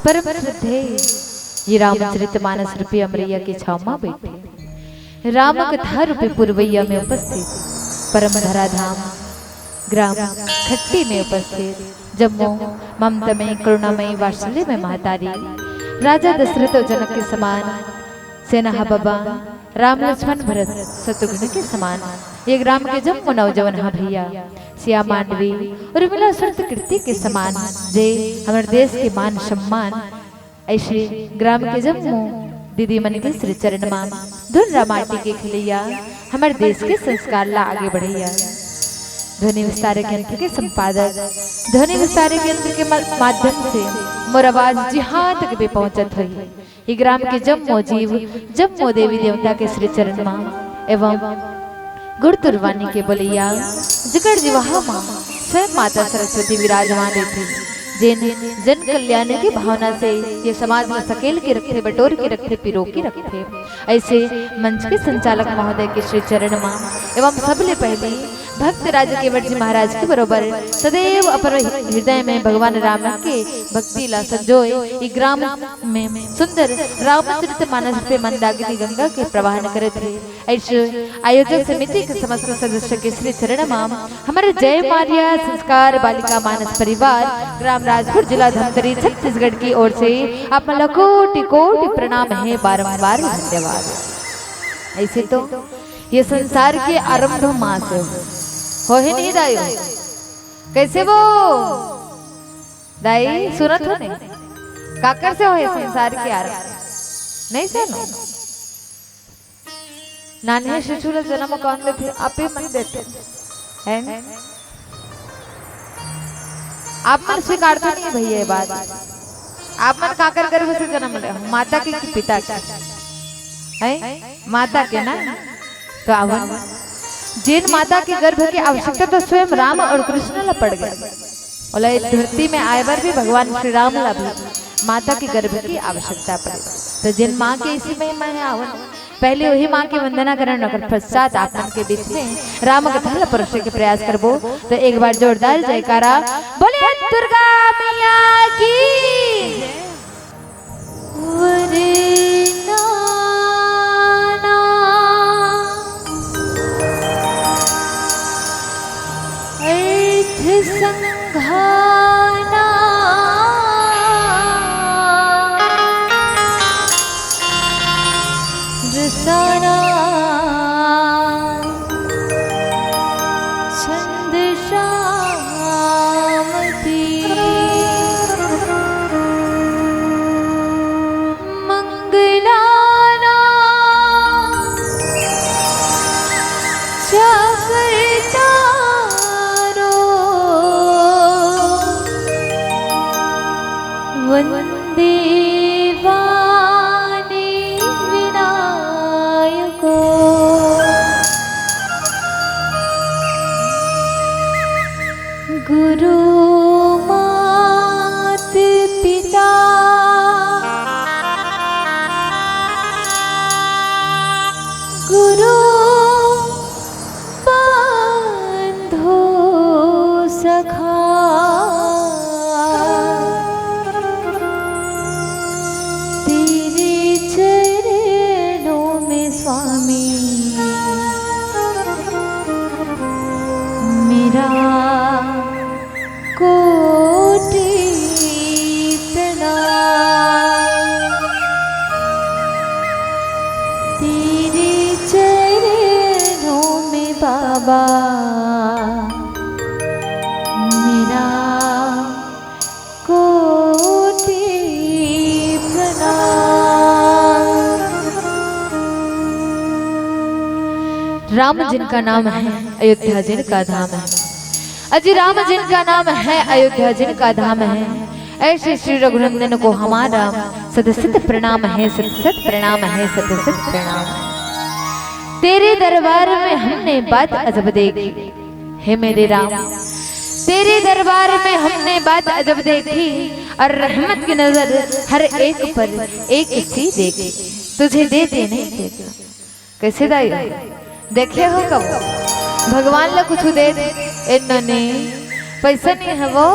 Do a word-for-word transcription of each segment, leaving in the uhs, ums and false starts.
परम श्रद्धेय ये रामचरित मानस रूपी अमरैया के छांव म बइठे, राम कथा रूपी पुरवैया में उपस्थित, परम धराधाम ग्राम खट्टी में उपस्थित, जम्मो ममतामयी, करुणामयी, वात्सल्यमयी महतारी, राजा दशरथ अउ जनक के समान, सेना ह बबा, राम लक्ष्मण भरत शत्रुघ्न के समान, ये ग्राम के जम्मो नौजवान ह भैया, सिया मांडवी, उर्मिला सुरत कीर्ति के समान, जे हमर देश के मान सम्मान, अइसे ग्राम के जम्मो दीदी मन के श्री चरण म धुन रामाटी के खेलैया, हमर देश के संस्कार ला आगे बढ़ैया। ध्वनि विस्तारक यंत्र के संपादक, ध्वनि विस्तारक यंत्र के मा-, माध्यम से मोर आवाज जिहां तक भी पहुंचत होही, ये ग्राम के जम्मो जीव, जम्मो देवी देवता के श्री चरण म एवं गुरतुर वाणी के बोलैया, जेकर जिवाहा म स्वयं माता सरस्वती विराजमान रहिथे, जेन जन कल्याण के भावना से ये समाज ल सकेल के रखथे, बटोर के रखथे, पिरो के रखथे। अइसे मंच के संचालक महोदय के श्री चरण म एवं सबले पहिली भक्त राज केवट जी महाराज के बरोबर सदैव अपन हृदय में भगवान राम के भक्ति ला संजोए, ई ग्राम में सुंदर रामचरित मानस पे मंदाकिनी गंगा के प्रवाहन करत हे। अइसे आयोजक समिति के समस्त सदस्य के श्री चरण म हमर जय मारिया संस्कार बालिका मानस परिवार, ग्राम राजपुर, जिला धमतरी, छत्तीसगढ़ की ओर से आप मन ला कोटि कोटि प्रणाम हे, बारंबार धन्यवाद। अइसे तो ये संसार के आरंभ मां से हो, होहे नहीं दायु? कइसे वो दाई सुनत हो नहीं? काकर से होहे संसार के आरंभ? नहीं सुनो। नान्हे शिशु ल जन्म कौन देथे? आपे मन देथे, है न? आप मन स्वीकारथो नहीं भैया ये बात? आप मन काकर गर्भ से जन्म ले हो? माता के कि पिता के? है माता के ना। तो आवन, जेन माता के गर्भ के आवश्यकता तो स्वयं राम और कृष्ण ला पड़ गया, ओला ये धरती में आए बर भी भगवान श्री राम ला भी माता के गर्भ की आवश्यकता पड़े। तो जेन माँ के इसी महिमा है, आवन पहले वही माँ की वंदना करन, ओकर पश्चात आप मन के बीच में राम कथा ला परोसे के प्रयास करबो। तो एक बार जोरदार जयकारा बोले दुर्गा मैया की। वरदाना अर्थ संघाना रसाना छंद शामती मंगलाना चाकरतारो वंदे वाणी विनायको। गुरु मात पिता गुरु बंधु सखा, तेरे चरणों में स्वामी मेरा कोटि प्रणाम। तेरे चरणों में बाबा मेरा कोटि प्रणाम। राम जिनका नाम है, अयोध्या जिनका धाम है। अजी राम जिनका नाम है, अयोध्या जिनका धाम है। ऐसे श्री रघुनंदन को हमारा सत सत प्रणाम है, सत सत प्रणाम है, सत सत प्रणाम है। तेरे दरबार में हमने बात अजब देखी, हे मेरे राम, तेरे दरबार में हमने बात अजब देखी, और रहमत की नजर हर एक पर एक सी देखी, तुझे देते नहीं देखा। कैसे दाई? देखे हो कब भगवान ला कुछ दे दे? ए ननी, पैसा नहीं है वो,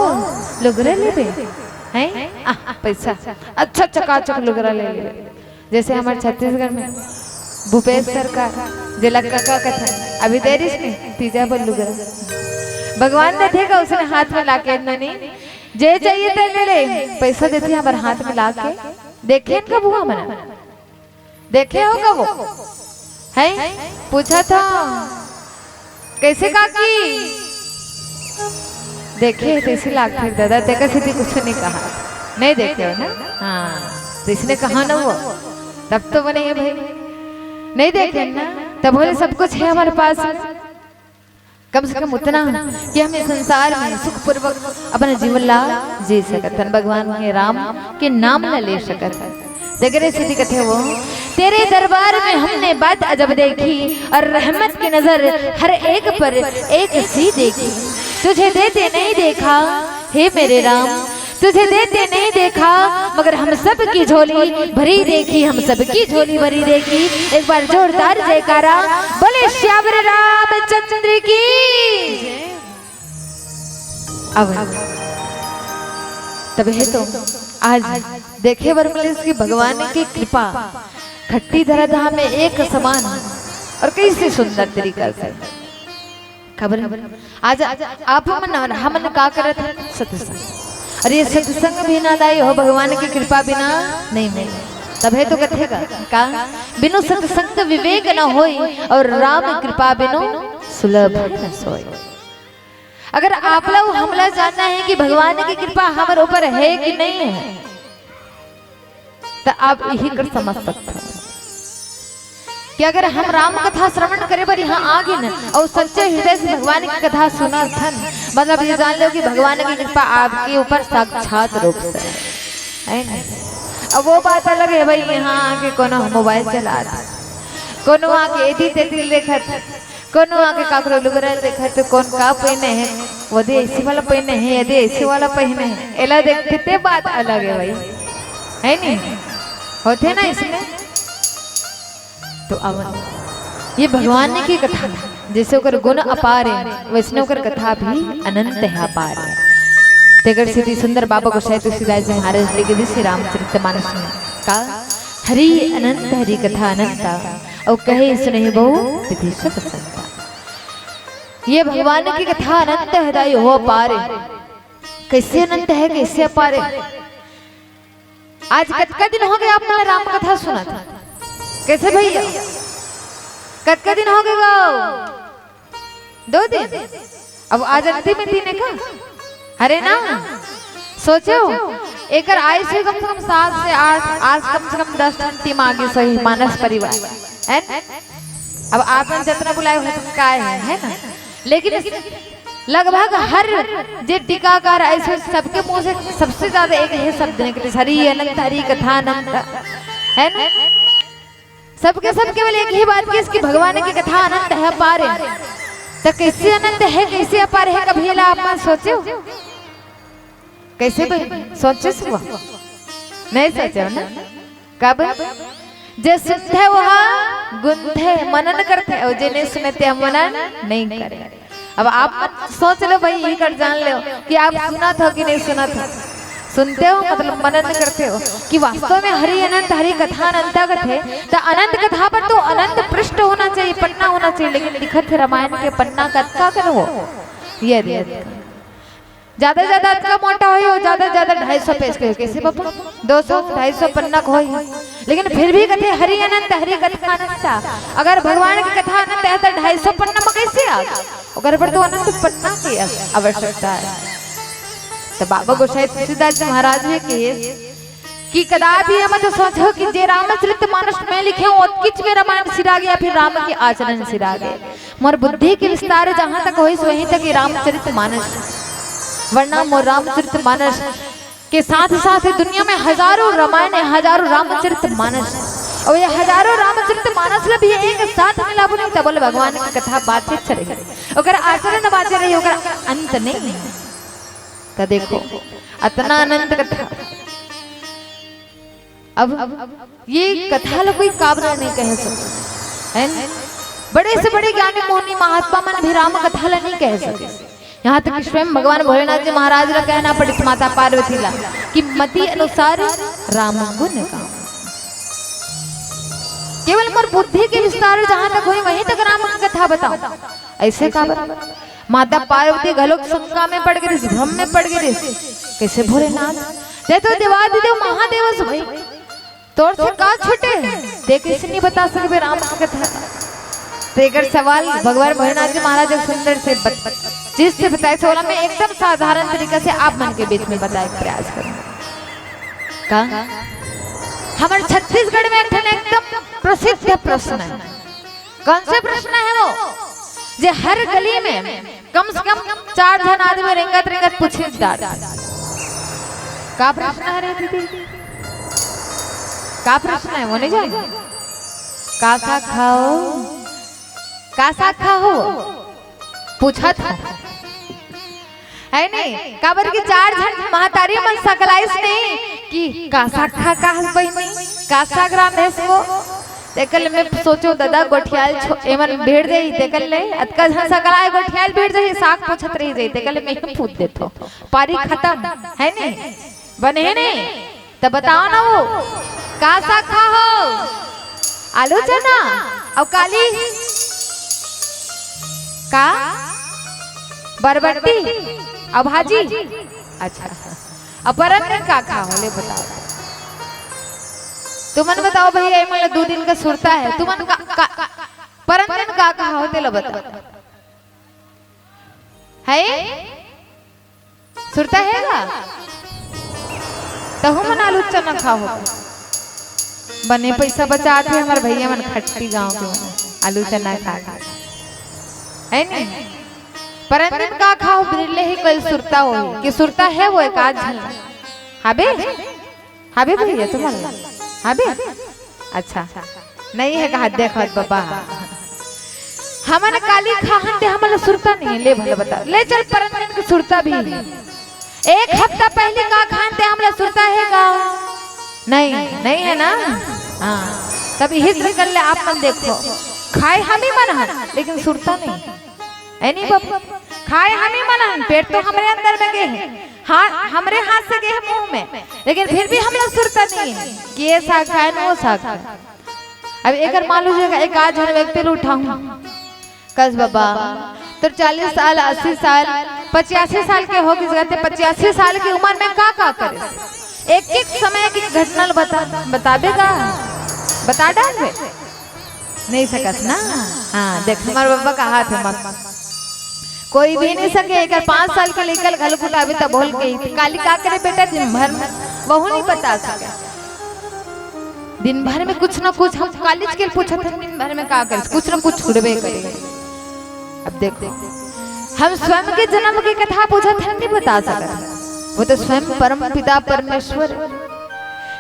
लुगरे लेबे। हैं? आह, पैसा। अच्छा चकाचक लुगरा ले ले। जैसे हमर छत्तीसगढ़ में भूपेश सरकार, जेला कका कथन, अभी दे रिहिस ने तीजा बर लुगरा। भगवान देथे का उसने हाथ में लाके, ननी, जे चाहिए ते ले ले, पैसा देथे हमर हाथ में लाके। देखे इनका बुआ मना। देखे हो कभू? हैं? पूछा था। कैसे काकी? देखे हे तइसे लागथे दादा, तेकर सेती कुछ नहीं कहा। नहीं देखे हो ना? हाँ, तो इसने कहा ना वो, तब तो बने हे भाई। नहीं देखे ना, तब बोले सब कुछ है हमारे पास में। कम से कम उतना कि हम इस संसार में सुखपूर्वक अपना जीवन ला जी सकत हन, भगवान के राम के नाम ला ले सकत हन। तेकरे सेती कथे वो, तेरे दरबार में हमने बात अजब देखी और रहमत की नजर हर एक पर एक सी देखी। तुझे देते नहीं देखा, हे मेरे राम, तुझे देते नहीं देखा, मगर हम सब की झोली भरी देखी, हम सब की झोली भरी देखी। एक बार जोरदार जयकारा, बोले श्यावर रामचंद्र की। अब तब हे तो आज देखे बर मिलिस कि भगवान की कृपा खट्टी धरा धाम में एक समान और कैसे सुंदर तरीका से। खबर आज आप मन और हमन का करत हन? सत्संग। और ये सत्संग बिना दाई हो, भगवान की कृपा बिना नहीं मिले। तब हे तो कथे का, का? बिनु सत्संग विवेक न होई और राम कृपा बिनु सुलभ न सोई। अगर आप ला हमला जानना है कि भगवान की कृपा हमर ऊपर है कि नहीं है, त आप यही कर समझ सकते हो कि अगर हम राम कथा श्रवण करे बर यहाँ आ गे न और सच्चे हृदय से भगवान की कथा सुनत हन, मतलब ये जान लो कि भगवान की कृपा आपके ऊपर साक्षात रूप से है, है ना? अब वो बात अलग है भाई, यहाँ आके कोनो मोबाइल चलात, कोनो आके एदी तेदी देखत, कोनो आके काकरो लुगरा देखत, कोन का पहिने हे, वो दे एसी वाला पहिने हे, ये दे एसी वाला पहिने हे, एला देखते बात अलग है भाई, है नी? होथे ना इसमें। तो अब ये भगवान की कथा, जैसे ओकर गुण अपार है, वैसने ओकर कथा भी अनंत है, अपार है। तेकर सेती सुंदर बाबा गोसाई तुलसीदास जी महाराज लिखे श्री रामचरित मानस में का, हरि अनंत हरि कथा अनंता, अउ कहे सुने बहु विधि सब संता। ये भगवान की कथा अनंत है दाई हो, अपार है। कैसे अनंत है, कैसे अपार है? आज कतका दिन हो गए आप मन राम कथा सुनत? कैसे भैया, कतका दिन हो गए गो? दो दिन। अब आज अंतिम दिन है का? अरे ना, सोचो, एकर आयुष है कम से कम सात से आठ, आज कम से कम दस ठन टीम आगे सही मानस परिवार, है ना? अब आप मन जतना बुलाए हो, तुम काय है, है ना? लेकिन इस, लगभग हर जे टीकाकार ऐसे सबके मुंह से सबसे ज्यादा एक ही शब्द निकले, हरि अनंत, हरि कथा अनंत, है ना? सबके सब केवल एक ही बात की, इसकी भगवान की कथा अनंत है, अपार है। तो कैसे अनंत है, कैसे अपार है, कभी ला आप मन सोचे हो? कैसे भाई? सोचे सुआ? नहीं सोचे हो ना? कब? जे सुनथे वह गुनथे, मनन करथे, और जे नहीं सुनथे, मनन नहीं करे। अब आप मन सोच लो भाई, ये कर जान लो कि आप सुनत हो कि नहीं सुनत हो। सुनते हो, मतलब मनन करते हो कि वास्तव में हरि अनंत, हरि कथा अनंता कथे, तो अनंत कथा पर तो अनंत पृष्ठ होना चाहिए, पन्ना होना चाहिए, लेकिन लिखत है रामायण के पन्ना कतका कर हो? ये दे। ज्यादा से ज्यादा अतका मोटा होही, वो ज्यादा से ज्यादा ढाई सौ पेज के होही। कैसे बाबू? दो सौ, ढाई सौ पन्ना के होही। लेकिन फिर भी कथे, "हरि अनंत, हरि कथा अनंता।" अगर भगवान की कथा अनंत है, तो ढाई सौ पन्ना में कैसे आ? ओकर पर तो अनंत पन्ना की आवश्यकता है। तो बाबा गोसाई तुलसीदास जी महाराज ने कहे, कि कदापि ये मत सोचो कि जे रामचरित मानस मैं लिखे हूँ, ओतकीच में रामायण सिरा गे या फिर राम के आचरण सिरा गे। मोर बुद्धि के विस्तार जहाँ तक होइस, वहीं तक ये रामचरित मानस, वरना मोर रामचरित मानस के साथ साथ दुनिया में हजारों रामायण है, हजारों रामचरित मानस है, और ये हजारों रामचरित मानस ला भी एक साथ मिलाबो नहीं, तब ले भगवान की कथा बातचीत चलेगी, ओकर आचरण बाचे रही, ओकर अंत नहीं। तो देखो, अतना अनंत कथा। अब ये कथा ला कोई काबरा नहीं कह सकता, है ना? बड़े से बड़े ज्ञानी मुनि महात्मा मन भी राम कथा ला नहीं कह सकते। यहाँ तक कि स्वयं भगवान भोलेनाथ जी महाराज ला कहना पड़िस माता पार्वती ला कि मति अनुसार राम गुण गावों। केवल मोर बुद्धि के विस्तार जहाँ तक होही, वहीं तक राम की कथा बतावों। अइसे काबर? माता पार्वती घलोक शंका में पड़ गे रिहिस, भ्रम में पड़ गे रिहिस। कइसे भोलेनाथ? तैं तो देवादिदेव महादेव हस भई, तोर से का छूटे हे? तैं कइसे नइ बता सकबे राम के कथा? त एकर सवाल भगवान भोलेनाथ जी महाराज एक सुंदर से बत-, चीज से बताइस, ओला मैं एकदम साधारण तरीका से आप मन के बीच में बताए के प्रयास करूँ। का? हमर छत्तीसगढ़ में एक ठन एकदम प्रसिद्ध प्रश्न हे। कौन से प्रश्न हे वो? जे हर गली में कम से कम चार झन आदमी रेंगत रेंगत पूछिस डारथे। का प्रश्न हरे दीदी? का प्रश्न हे वो नइ जाने? का साग खाओ? का साग खाओ? पूछत हे। हे नहीं? काबर कि चार झन महतारी मन सकलाइस नहीं कि का साग खा का हस बहिनी? का साग रांधेस वो? तेकर ले मैं सोचों, ददा गोठियाल छो-, एमन भीड़ जाही, तेकर ले अतका झन सकलाय गोठियाल भीड़ जाही, साग पूछत रहि जाही, तेकर ले मैं ही पूछ देथों। पारी खतम, हे नहीं? बने हे नहीं? त बताओ ना वो, का साग खाओ? आलू चना? अउ काली? का? बरबट्टी? अउ भाजी? अच्छा। अउ परन दिन का खाओ? ले बताओ। तुमन बताओ भइया, ये मतलब दू दिन का सुरता हे। तुमन का, का, परन दिन का खाओ? तेला बताओ। हे? सुरता हे गा? तहू मन आलू चना खाओ। बने पइसा बचात हे हमर भइया मन खट्टी गांव के मन। आलू चना खा खा। हे नहीं? परन दिन का खाओ? बिरले ही कल सुरता होही। कि सुरता हे वो एक आध झन? हाबे? हाबे भइया, तुमन ला? हाबे? अच्छा। नहीं हे कहा, देखो बाबा। हमन काली खाहन ते हमन ला सुरता नहीं हे, ले भला बता। ले चल परन दिन के सुरता भी। एक हफ्ता पहिली का खाहन ते हमन ला सुरता हे का? नहीं, नहीं हे ना? हाँ। तब इही से कर ले आप मन देखो। खाय हमी मन हन, लेकिन सुरता नहीं। हे नहीं बाबा? खाय हमी मन हन, पेट तो हमरे अंदर में गे हे। हाँ, हमरे हाथ से गे हे मुंह में, लेकिन फिर भी हमन ला सुरता नहीं हे कि ये साग खाय न वो साग खाय। अब एकर मान लो जे एक आध झन व्यक्ति ल उठाहूं, कस बाबा, तोर चालीस साल, अस्सी साल, पचासी साल के हो गिस गा, ते पचासी साल के उमर में का का करेस? एक एक समय के घटना ल बता, बताबे का? बता डालबे? नहीं सकस ना? हाँ, देख, हमर बाबा कहाथे मस्त। कोई भी नहीं सके, एकर पाँच साल के लइका ल घलो कुटाबे तब बोल के, काली का करे बेटा दिन भर में? वहू नहीं बता सके। दिन भर में कुछ ना कुछ हम कालीच के पूछत हन, दिन भर में का करे, कुछ ना कुछ छुड़बे करे। अब देखो, हम स्वयं के जन्म के कथा पूछत हन, नहीं बता सकत। वो तो स्वयं परम पिता परमेश्वर हे।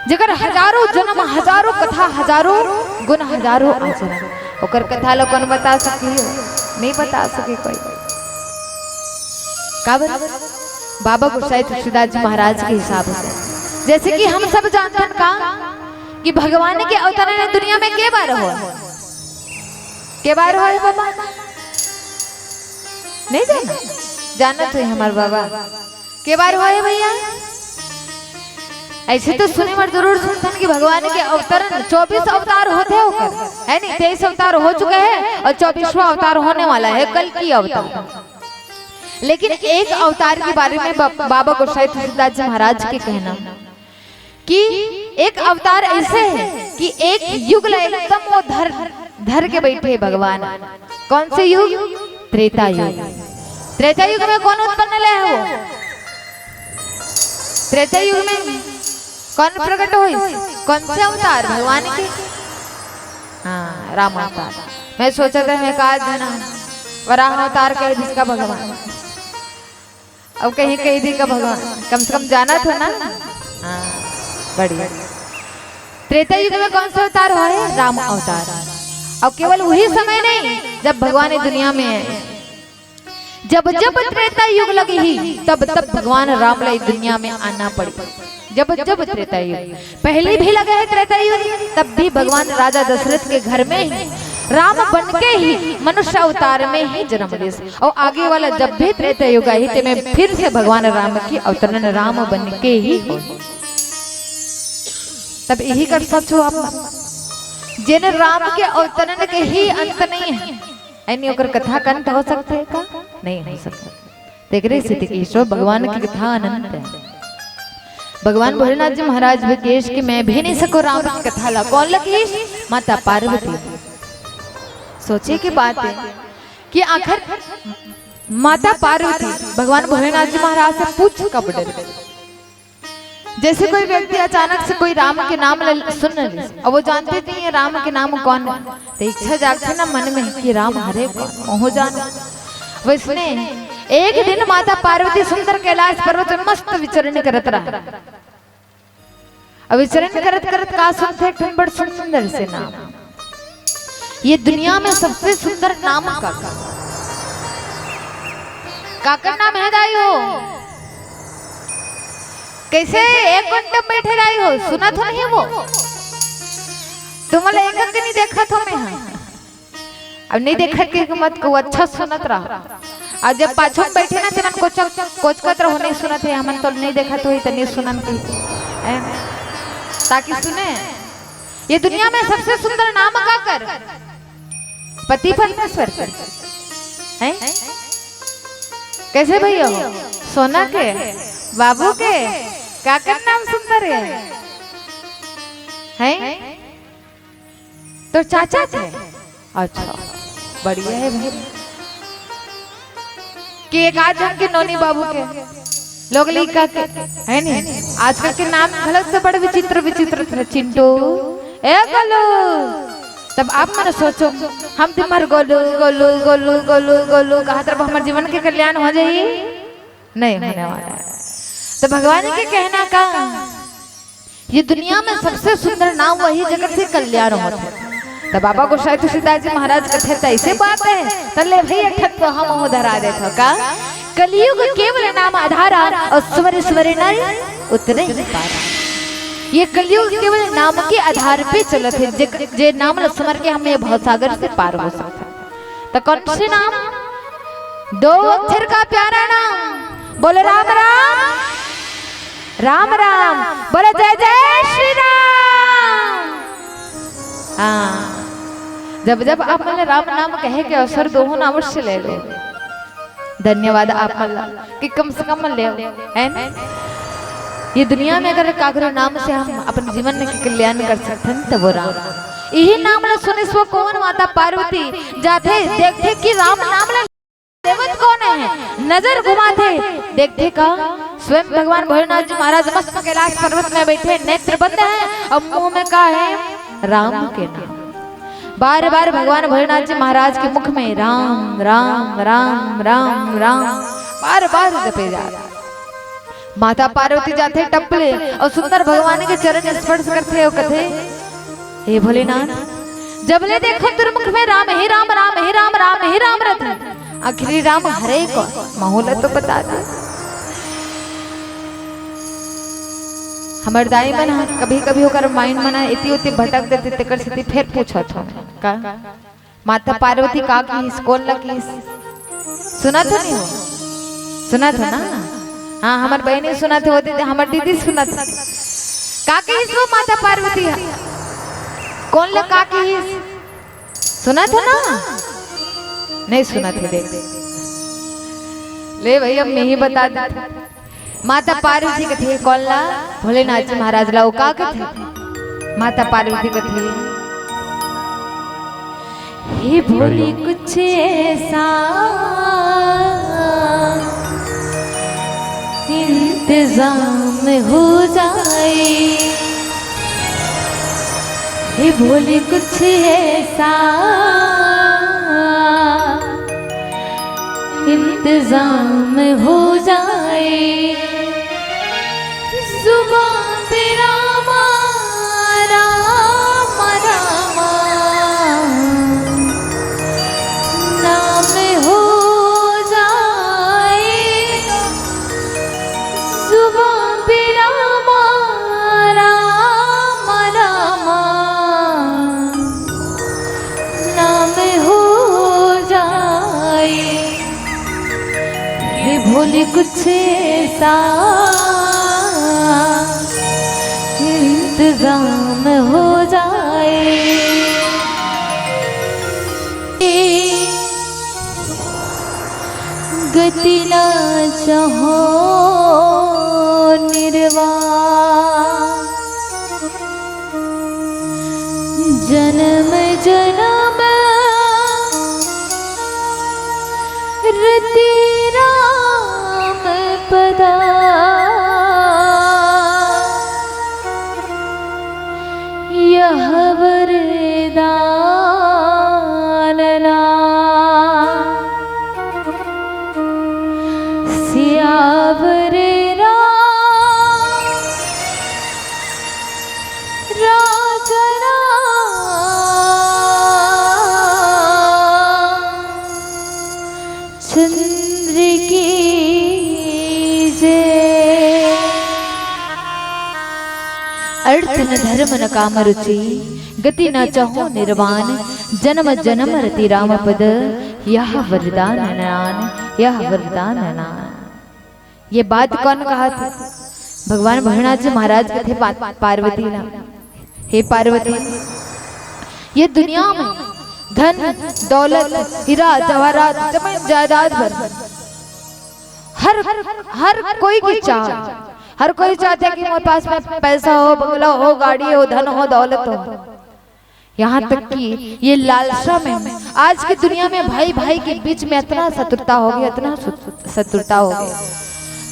जेकर हजारों जन्म, हजारों कथा, हजारों गुण, हजारों आचरण, ओकर कथा ला कौन बता सके? नहीं बता सके कोई। काबर? बाबा गोसाई तुलसीदास जी महाराज के हिसाब से, जैसे कि हम सब जानथन का कि भगवान के अवतरण दुनिया में के बार होय? के बार होय बाबा? नहीं जाना? जानत होही हमर बाबा। के बार होय भइया? अइसे तो सुने बर जरूर सुनथन कि भगवान के अवतरण चौबीस अवतार होथे ओकर, हे नहीं? तेईस अवतार हो चुके हे अउ चौबीसवाँ अवतार होने वाला हे, कल्कि अवतार। लेकिन एक अवतार के बारे में बा-, बाबा गोसाई तुलसीदास जी महाराज के कहना कि एक अवतार अइसे हे कि एक युग ला एकदम वो धर, धर के बइठे हे भगवान। कौन से युग? त्रेता युग। त्रेता युग में कौन उत्पन्न ले हे वो? त्रेता युग में कौन प्रकट होइस? कौन से अवतार भगवान के? हाँ, राम अवतार। मैं सोचत रहेंव का जना वराह अवतार कहि दिस का भगवान। अब कहीं कहि दिस का भगवान, कम से कम जानत हो ना? हाँ, बढ़िया। त्रेता युग में कौन सा अवतार होय? राम अवतार। अउ केवल उही समय नहीं, जब भगवान ये दुनिया में आय। जब जब त्रेता युग लगही, तब तब भगवान राम ला ये दुनिया में आना पड़े। जब जब त्रेता युग, पहिली भी लगे हे त्रेता युग, तब भी भगवान राजा दशरथ के घर में ही राम बन के ही मनुष्य अवतार में ही जन्म लिस। अउ आगे वाला जब भी त्रेता युग आही, तेमे फिर से भगवान राम के अवतरण राम बन के ही होही। तब इही कर सोचो आप, जेन राम के अवतरण के ही अंत नहीं है, यानी ओकर कथा के अंत हो सकथे का? नहीं हो सकथे। तेकरे सेती कहिस भगवान के कथा अनंत है। भगवान भोलेनाथ जी महाराज भी कहिस कि मैं भी नहीं सकों राम के कथा ला। कोन ला कहिस? माता पार्वती। सोचे के बात है कि आखिर माता पार्वती भगवान भोलेनाथ जी महाराज से पूछ कब डरे? जैसे कोई व्यक्ति अचानक से कोई राम के नाम ल-, सुन ले, अब वो जानते नहीं है राम के नाम कौन है, तो इच्छा जागथे ना मन में कि राम हरे कौन, मोहो जानो। वैसने एक दिन माता पार्वती सुंदर कैलाश पर्वत में मस्त विचरण करत रहा। अब विचरण करत करत का सुनथे, एक ठन बड़ सुंदर से नाम, ये दुनिया में सबसे सुंदर नाम का, काकर नाम है दाई हो? कैसे एक घंटा बैठे दाई हो, सुनत हो नहीं वो? तुमला एक के नहीं देखत हो मैं, हाँ। अब नहीं देखत के मत को, अच्छा सुनत रहा। अउ जब पाछू में बैठे ना, तेमन कोचक-, कोचकत रहो, नहीं सुनत है, हमन तो नहीं देखत होही, त नहीं सुनन की। हैं? ताकि सुने, ये दुनिया में सबसे सुंदर नाम काकर? पति परमेश्वर के। हैं? कैसे भैया हो? सोना के? बाबू के? काकर नाम सुंदर है? हैं? तोर चाचा के? अच्छा, बढ़िया है भाई। कि एक आध झन के नोनी बाबू के, लोग लइका के, है नी? आजकल के नाम घलो तो बड़ विचित्र विचित्र थे, चिंटू, ए गोलू। तब आप मन सोचो, हम तुम्हार गोलू गोलू गोलू गोलू गोलू कहत रहबो, हमर जीवन के कल्याण हो जाही? नहीं होने वाला है। तो भगवान के कहना का, ये दुनिया में सबसे सुंदर नाम वही जेकर से कल्याण होथे। त बाबा गोसाई तुलसीदास जी महाराज कथे, त ऐसे बात है, त ले भई एक ठन तो हम ओहू धरा देथव का। कलयुग केवल नाम आधारा, अउ सुमरि सुमरि नर उतरहि पारा। ये कलयुग केवल नाम के आधार पे चलत हे, जे, जे नाम ल सुमर के हम ये भवसागर से पार हो सकथन। त कौन से नाम? दो अक्षर का प्यारा नाम। बोलो राम राम, राम राम। बोलो जय जय श्री राम। हाँ, जब जब आप मन ल राम नाम कहे के अवसर दोहू ना, अवश्य ले लो। धन्यवाद आप मन ला कि कम से कम ले, है ना? ये दुनिया में अगर काकरो नाम से हम अपन जीवन के कल्याण कर सकथन, त वो राम। यही नाम ला सुने सो कौन माता पार्वती जाथे, देखथे कि राम नाम ला लेवत कौन है, नजर घुमाथे, देखथे का स्वयं भगवान भोलेनाथ जी महाराज मस्त कैलाश पर्वत में बैठे, नेत्र बंद है, अब मुंह में का है? राम के नाम। बार बार भगवान भोलेनाथ जी महाराज के मुख में राम राम राम राम राम, बार बार जपे जा रहा। माता पार्वती जाथे टपले अउ सुंदर भगवान के चरण स्पर्श करथे अउ कथे, हे भोलेनाथ, जबले देखो तोर मुख में राम ही राम, राम ही राम, राम ही राम रथे। आखिरी राम हरे कौन? महू ला तो बता दे। हमर दाई मन ह कभी-कभी ओकर mind मन ह एती ओती भटक देथे, तेकर सेती फेर पूछत हव का? माता पार्वती का किहिस, कोन ला किहिस? सुनत हो नहीं हो? सुनत हो ना? हाँ, हमर बहिनी सुनत हो, दीदी, हमर दीदी सुनत हो। का किहिस वो माता पार्वती ह? कोन ला का किहिस? सुनत हो ना? नहीं सुनत हे, देख। ले भाई, अब मैं ही बता देता। माता पार्वती कथे कोन ला? भोलेनाथ जी महाराज ला। वो का कथे? माता पार्वती कथे, हे भोले, कुछ ऐसा इंतजाम हो जाए, हे भोले, कुछ ऐसा इंतजाम हो जाए। जुबां पे रामा, रामा, रामा नाम हो जाए। जुबां पे रामा, रामा, रामा नाम अच्छे सा इंतजाम हो जाए। गति ना चाहो निर्वाण, जन्म जन्म रति राम पदा, यह वरदान ना। सियावर राम राजा राम चंद्र की जय। अर्थ न धर्म न काम रुचि, गति न चाहो निर्वाण, जन्म जन्म रति राम पद, यह वरदान नान, यह वरदान नान। ये बात कौन कहा था? भगवान भोलेनाथ जी महाराज कथे पा-, पार्वती ला, हे पार्वती, ये दुनिया में धन, दौलत, हीरा, जवाहरात, जमीन जायदाद भर, हर, हर कोई की चाह, हर कोई चाहता है कि मोर पास में पैसा हो, बंगला हो, गाड़ी हो, धन हो, दौलत हो। यहाँ तक कि ये लालसा में आज की दुनिया में भाई भाई के बीच में इतना शत्रुता हो गई, इतना शत्रु-, शत्रुता हो गई।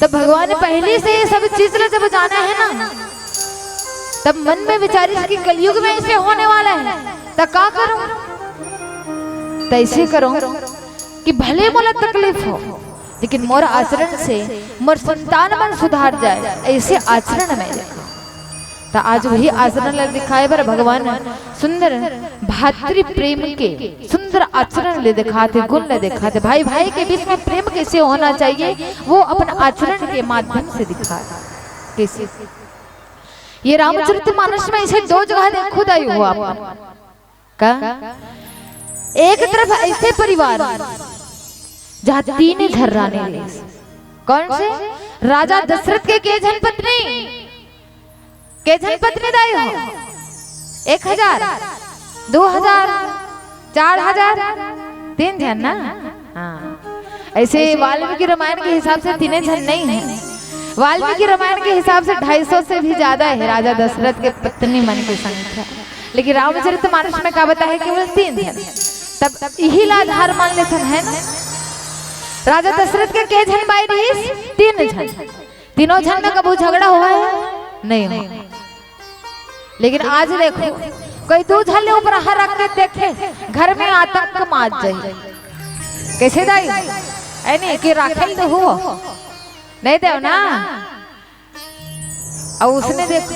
तब भगवान ने पहले से ये सब चीज ला जब जाना है ना, तब मन में विचारिस कि कलयुग में ऐसे होने वाला है, त का करूं? त ऐसे करूं कि भले मोला तकलीफ हो, लेकिन मोर आचरण से मोर संतान मन सुधार जाए, ऐसे आचरण में रखो। त आज वही आचरण ला दिखाए बर भगवान सुंदर भातृ प्रेम के, सुंदर आचरण ले दिखाथे, गुण ले दिखाथे। भाई भाई के बीच में प्रेम कैसे होना चाहिए, वो अपन आचरण के माध्यम से दिखाथे। कैसे? ये रामचरित मानस में ऐसे दो जगह देखो दाई हो आप। का? एक तरफ ऐसे परिवार, जहाँ तीन झन रानी रहिस। कौन से? राजा दशरथ के के झन पत्नी? के झन पत्नी दाई हो? एक हजार, दो हजार, चार हजार, तीन झन ना? हाँ। ऐसे वाल्मीकि रामायण के हिसाब से तीने झन नहीं है। वाल्मीकि रामायण के हिसाब से ढाई सौ से भी ज्यादा है राजा दशरथ के पत्नी मन की संख्या। लेकिन रामचरित मानस में का बताहे, केवल तीन झन। तब इही ला आधार मान लेथन, है ना? राजा दशरथ के के झन बाई रहिस? तीन झन। तीनों झन में कभू झगड़ा होय? नहीं होय। लेकिन आज देखो, कोई दू झन ले ऊपर हाथ रख के देखे, घर में आतंक मात जाही। कैसे दाई? ऐ नहीं कि राखेल तो हो, नहीं देव ना। अउ उसने देखो,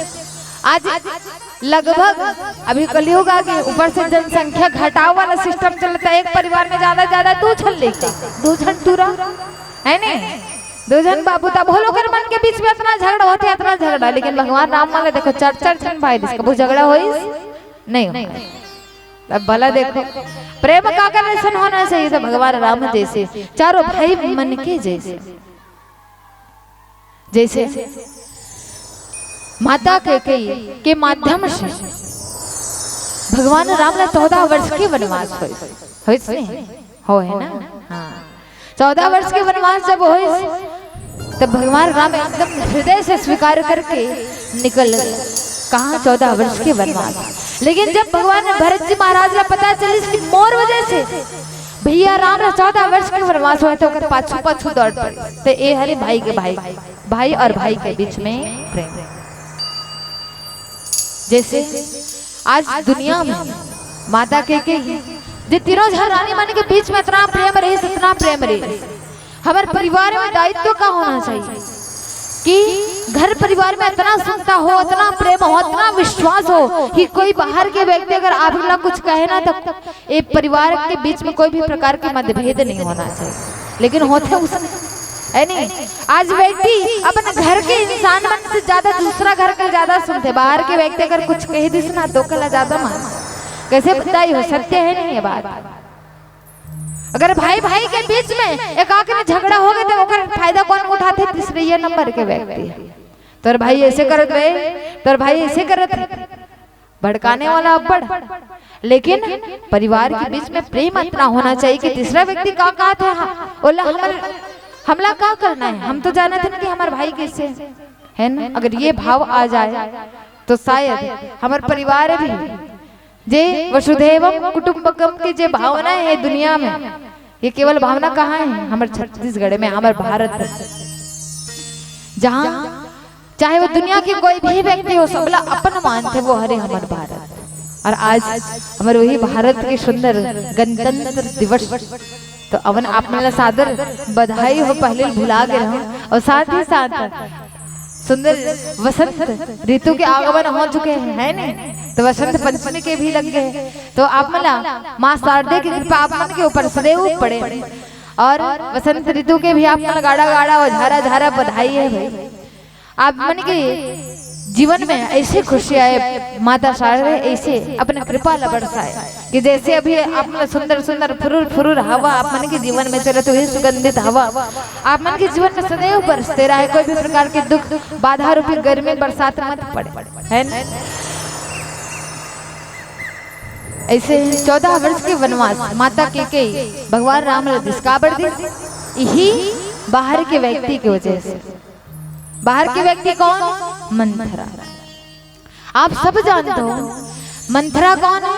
आज लगभग अभी कलयुग आ गए, ऊपर से जनसंख्या घटाव वाला सिस्टम चलता है। एक परिवार में ज्यादा ज्यादा दू झन लेके, दू झन टूरा, है नी? दू झन बाबू, तब वो लोग मन के बीच में इतना झगड़ा होथे, इतना झगड़ा, लेकिन भगवान राम वाला देखो, चार चार झन भाई, जिसका वो झगड़ा होइस नहीं हो। अब भला देखो, प्रेम का कर ऐसा होना चाहिए, तो भगवान राम जैसे, चारों भाई मन के जैसे। जैसे माता कैकेयी के माध्यम से भगवान राम ला चौदह वर्ष के वनवास होइस, होइस नहीं? होय ना? हाँ। चौदह वर्ष के वनवास जब होइस, तब भगवान राम एकदम हृदय से स्वीकार करके निकल गए। कहाँ? चौदह वर्ष के वनवास। लेकिन जब भगवान भरत जी महाराज ला पता चलिस कि मोर वजह से भैया राम ला चौदह वर्ष के वनवास होय, तो ओकर पाछू पाछू दौड़ पड़े। तो ए हरे भाई के भाई, भाई और भाई के बीच में प्रेम। जैसे आज दुनिया में माता कैकेयी, जे तीनों झन रानी मन के बीच में इतना प्रेम रहिस, इतना प्रेम रहिस। हमर परिवार में दायित्व का होना चाहिए कि घर परिवार में इतना सुनता हो, इतना प्रेम हो, इतना विश्वास हो कि कोई बाहर के व्यक्ति अगर आप ला कुछ कहे ना, तो ए परिवार के बीच में कोई भी प्रकार के मतभेद नहीं होना चाहिए, लेकिन होथे उसने, है नहीं? आज व्यक्ति अपन घर के इंसान मन से ज्यादा दूसरा घर के ज्यादा सुनथे, बाहर के व्यक्ति अगर कुछ कह दिस ना, तो ओला ज्यादा मान। कैसे बताई हो, सत्य है नहीं ये बात? अगर भाई भाई के बीच में एक आके में झगड़ा हो गए, तो ओकर फायदा कौन उठाथे? तीसरे ये नंबर के व्यक्ति। तोर भाई ऐसे करत बे, तोर भाई ऐसे करत हे, भड़काने वाला अब्बड़। लेकिन परिवार के बीच में प्रेम इतना होना चाहिए कि तीसरा व्यक्ति का कहत हे, हाँ, ओला हमर, हमला का करना है, हम तो जानत हन कि हमर भाई कैसे है ना। अगर ये भाव आ जाए तो शायद हमर परिवार भी, जे वसुधैवम कुटुंबकम के जे भावना है दुनिया में, ये केवल भावना कहाँ है? हमर छत्तीसगढ़ में, हमर भारत में, जहाँ चाहे वो दुनिया के कोई भी व्यक्ति हो, सबला अपन मानथे, वो हरे हमर भारत। और आज हमर वही भारत के सुंदर गणतंत्र दिवस, तो अवन आप मन ला सादर बधाई हो, पहले भुला गे रहूं। और साथ ही साथ सुंदर वसंत ऋतु के आगमन हो चुके हैं, है ने? तो वसंत पंचमी के भी लग गए, तो आप मन ला माँ शारदे की कृपा आप मन के ऊपर सदैव पड़े। और वसंत ऋतु के भी आप मन गाड़ा गाड़ा और झारा झारा बधाई है भाई। आप मन के जीवन में ऐसे खुशी आए, माता शारदा ऐसे अपने कृपा ला बरसाए कि जैसे अभी आप मन सुंदर सुंदर फुरुर फुरुर हवा आप मन के जीवन में चलत हुई, सुगंधित हवा आप मन के जीवन में सदैव बरसते रहे, कोई भी प्रकार के दुख बाधा रूपी गर्मी बरसात मत पड़े, है ना? ऐसे चौदह वर्ष के वनवास माता कैकेयी भगवान राम ला दिस काबर दिस, यही बाहर के व्यक्ति की वजह से। बाहर के व्यक्ति कौन? मंथरा। आप सब जानते हो मंथरा कौन है?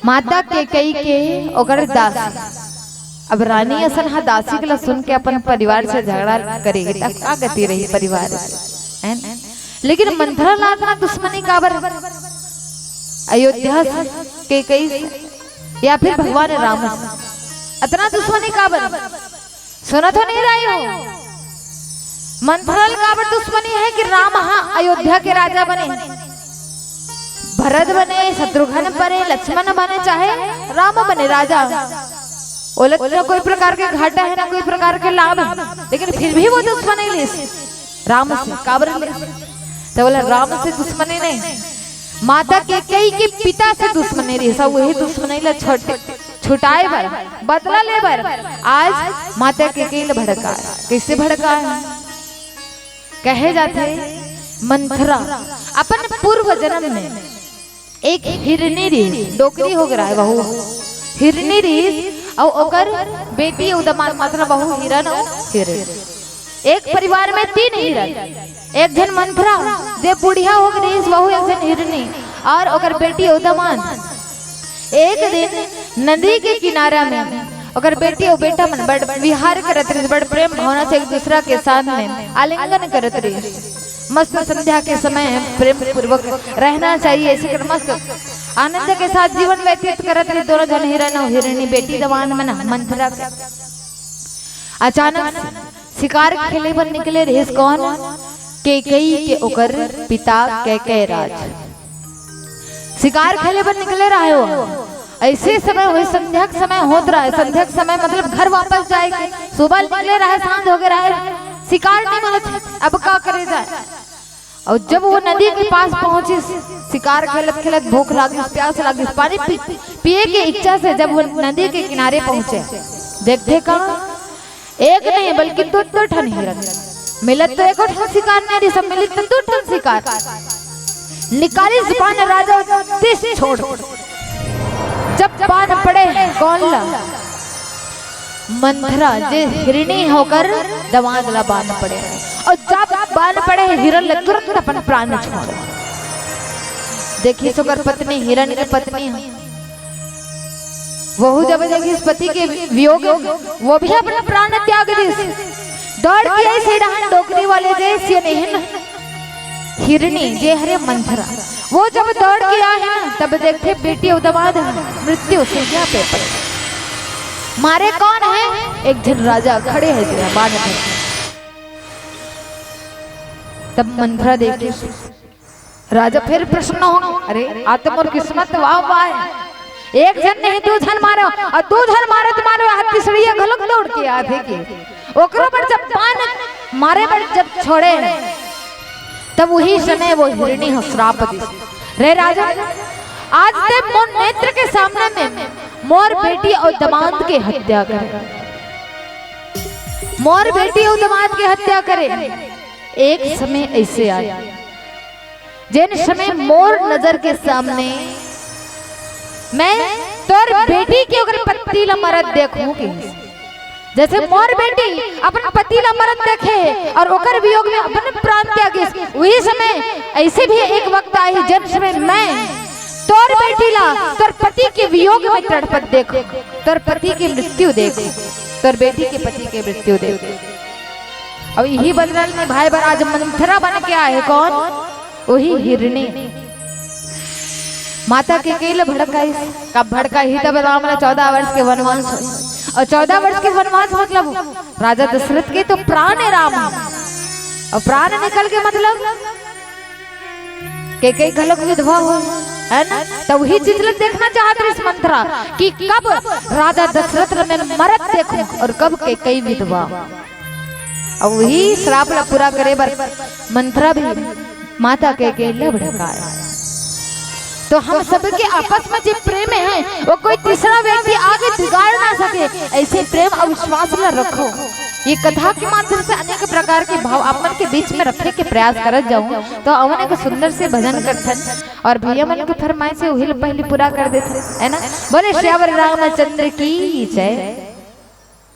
माता कैकेयी के ओकर दासी। अब रानी असन हा दासी के ला सुन के अपन परिवार से झगड़ा करेगी, तब का गति रही परिवार के, है ना? लेकिन मंथरा ला अतना दुश्मनी काबर? अयोध्या से, कैकेयी से, या फिर भगवान राम से? अतना दुश्मनी काबर? सुना तो नहीं रही हो? मंथरा ल काबर दुश्मनी है कि राम हा अयोध्या के राजा बने, भरत बने, शत्रुघ्न बने, लक्ष्मण बने, चाहे राम बने राजा, ओला ना कोई प्रकार के घाटा है, ना कोई प्रकार के लाभ है, लेकिन फिर भी वो दुश्मनी लिस राम से। काबर लिस? तो बोला, राम से दुश्मनी नहीं, माता कैकेयी के पिता से दुश्मनी रहिस, वही दुश्मनी ला छोटे छुटाए बर, बदला ले बर आज माता कैकेयी ल भड़काए। कैसे भड़काए? कहे जाथे मंथरा अपन पूर्व जन्म में एक हिरनी रहिस, डोकरी हो गे रहे, वहू हिरनी रहिस, अउ ओकर बेटी अउ दमाद, मतलब वहू हिरन अउ हिरनी। एक परिवार में तीन हिरन, एक झन मंथरा जे बुढ़िया हो गे रहिस, वहू एक झन हिरनी, और ओकर बेटी अउ दमाद। एक दिन नदी के किनारा में ओकर बेटी अउ बेटा मन बड़ विहार करत रहिस, बड़ प्रेम भावना से एक दूसरा के साथ में आलिंगन करत रहिस। मस्त संध्या के समय प्रेम पूर्वक रहना चाहिए, ऐसे कर मस्त आनंद के साथ जीवन व्यतीत करत रहिस दोनों झन हिरन अउ हिरनी, बेटी दमाद मन मंथरा के। अचानक शिकार खेले बर निकले रहिस कौन? कैकेयी के ओकर पिता कैकय राज। शिकार खेले बर निकले रहे हो, ऐसे समय होय, संध्या के समय होत रहे, संध्या के समय मतलब घर वापस जाए के, सुबह निकले रहे, सांझ हो गे रहे, शिकार नहीं मिलत, अब का करे जाए? अउ जब वो नदी के पास पहुंचिस, शिकार खेलत खेलत भूख लागिस, प्यास लागिस, पानी पी, पिए के इच्छा से जब वो नदी के किनारे पहुंचे, देखथे का एक नहीं बल्कि दू दू ठन हिरन। मिलत तो एको ठन शिकार नहीं रहिस, मिलिस तो दू ठन शिकार। निकालिस बाण राजा दिस छोड़, जब बाण पड़े कौन ला? मंथरा, जे हिरनी हे ओकर दमाद ला बाण पड़े, अउ जब बाण पड़े हिरन ला तुरंत अपन प्राण छोड़। देखिस ओकर पत्नी, हिरन के पत्नी ह, वहू जब देखिस पति के वियोग में, वो भी अपन प्राण त्याग दिस। दौड़ के आइस डहन डोकरी वाले जे सियनहिन हिरनी जे हरे मंथरा, वो जब दौड़ के आए ना, तब देखथे बेटी अउ दमाद मृत्यु शैया पे पड़े। मारे कौन है? एक झन राजा खड़े हे जे बाण धर के। तब मंथरा देखिस, राजा फिर प्रसन्न हो, अरे, आ तो मोर किस्मत, वाह, वाह। एक झन नहीं, दू झन मारे, अउ दू झन मारे तो मारे, हाथी सड़िया घलोक दौड़ के आथे के। ओकरो बर जब बाण मारे बर जब छोड़े, तब वही समय वो हिरनी ह श्राप दिस, रे राजा, आज ते मोर नेत्र के सामने में मोर बेटी अउ दमांद के हत्या करे। मोर बेटी अउ दमांद के हत्या करे। एक समय अइसे आय, जेन समय मोर नजर के सामने मैं तोर बेटी के ओकर पति ला मरत देखूं के, जइसे मोर बेटी अपन पति ला मरत देखे अउ ओकर वियोग में अपन प्राण त्यागिस, उही समय अइसे भी एक वक्त आही, जेन समय मैं तोर बेटी ला तोर पति के वियोग में तड़पत देखूं, तोर पति के मृत्यु देखूं, तोर बेटी के पति के मृत्यु देखूं। अउ इही बदला ल निभाय बर आज मंथरा बन के आय हे। कोन? उही हिरनी। माता कैकेयी ल भड़काइस। कब भड़काही? तब राम ल चौदह वर्ष के वनवास होय। अउ चौदह वर्ष के वनवास मतलब राजा दशरथ के तो प्राण हे राम। अउ प्राण निकल के मतलब कैकेयी घलोक विधवा होय, हे ना? त उही चीज ल देखना चाहत रहिस मंथरा कि कब राजा दशरथ ल मैं मरत देखूं अउ कब कैकेयी विधवा। अउ उही श्राप ला पूरा करे बर मंथरा भी माता कैकेयी ल भड़काय। तो हम सबके आपस में जे प्रेम हे, वो कोई तीसरा व्यक्ति आके बिगाड़ ना सके। अइसे प्रेम अउ विश्वास ला रखो। ये कथा के माध्यम से अनेक प्रकार के भाव आप मन के बीच में रखे के प्रयास करत जाऊं, तो अवने के सुंदर से भजन करथन अउ भैया मन के फरमाइश हे उही ल पहिली पूरा कर देथन, हे ना? बोले सियावर रामचंद्र की जय।